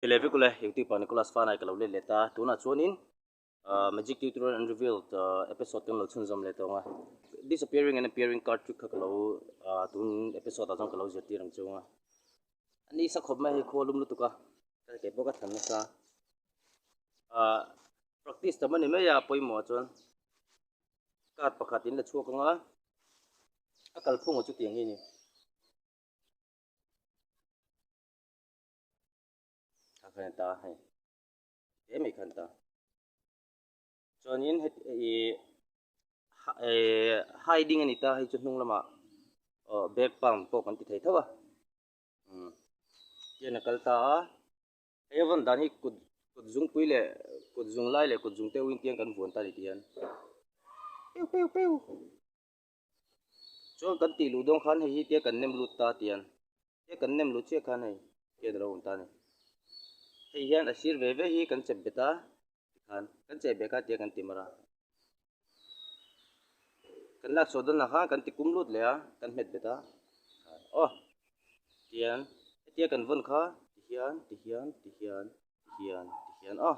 Leh vek ule, YouTube ah Nicholas Fanai ka lo let leh ta. Tunah chuanin Magic Tutorial Unrevealed episode kan lo chhunzawm leh tawng a. Disappearing and Appearing card trick kha ka lo tun episode ah chuan ka lo zirtir ang chung a. A ni sa khawp mai hei khua lum lutuk a, ka kei pawh ka thlan nasa. Practice tam a ni mai a pawimawh ah chuan card pakhat in la chhuak ang a, a kalphung ah chutiang hi a ni. A khan ta hei he mai khan ta chuanin heti ih eh hiding a ni ta hei chu hnung lamah aw back palm pawh kan ti thei tho a umm tihian a kal ta a hei a vawn dan hi kut kut zungpui leh kut zung lai leh kut zung te uin tiang kan vuan ta a ni tihian peu peu peu. Chuan kan tih luh dawn khan hei hi tia kan nem lut ta tian tia kan nem lut chiah khan hei hian a lo awm ta a ni. Hei hian a sir ve ve hi kan chep bet a tikhan kan chep beh kha tia kan ti mar a. Kan lak chhuah dawn lah khan kan ti kum lut leh a kan hmet bet a tikhan aw tian hetia kan vawn kha tihian tihian tihian tihian tihian aw.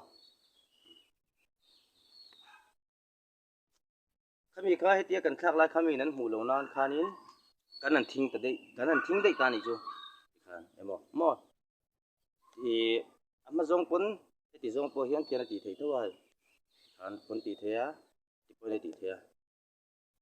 Khami kha hetia kan thlak lai khamiin an hmuh loh nan khanin kan han thing ta daih kan han thing daih ta a nih chu tikhan emaw maw ih a hma zawng pawn heti zawng pawh hian khian a tih theih tho a hei tikhan pawn tih theih a ti pawhin a tih theih a.